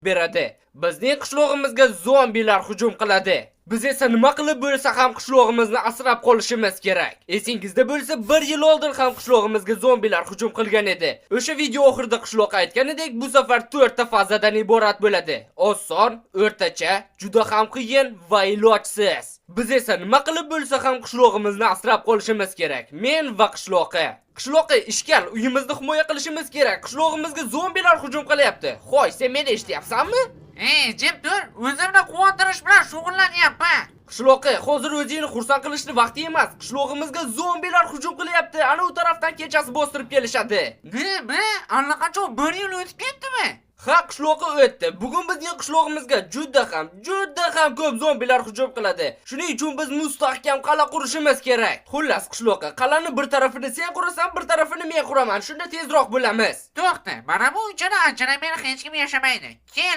Beradi. Bizning qishlog'imizga zombilar hujum qiladi. Biz esa nima qilib bo'lsa ham qishlog'imizni asrab qolishimiz kerak. Esingizda bo'lsa, bir yil oldin ham qishlog'imizga zombilar hujum qilgan edi. O'sha video oxirida qishloq aytganidek, bu safar 4 ta fazadan iborat bo'ladi. Oson, o'rtacha, juda ham qiyin va ilojsiz. Biz esa nima qilib bo'lsa ham qishlog'imizni asrab qolishimiz kerak. Men va qishloqi. Qishloqi, ishkal, uyimizni himoya qilishimiz kerak. Qishlog'imizga zombilar hujum qilyapti. Hoy, sen meni eshityapsanmi? Ey, jim tur, o'zimni quvontirish bilan shug'ullanyapman. Qishloqi, hozir o'zingni xursand qilishni vaqti emas. Qishlog'imizga zombilar hujum qilyapti. Ana u tarafdan kechasi bostirib kelishadi. Nima? Allaqachon bir yil o'tib ketdimi? Ha, qishloqi, o'tdi. Bugun bizning qishlog'imizga juda ham, juda ham ko'p zombilar hujum qiladi. Shuning uchun biz mustahkam qal'a qurishimiz kerak. Xullas, qishloqi, qal'ani bir tarafini sen qurasan, bir tarafini men quraman. Shunda tezroq bo'lamiz. To'xta, mana bu uychada anchadan beri hech kim yashamaydi. Kel,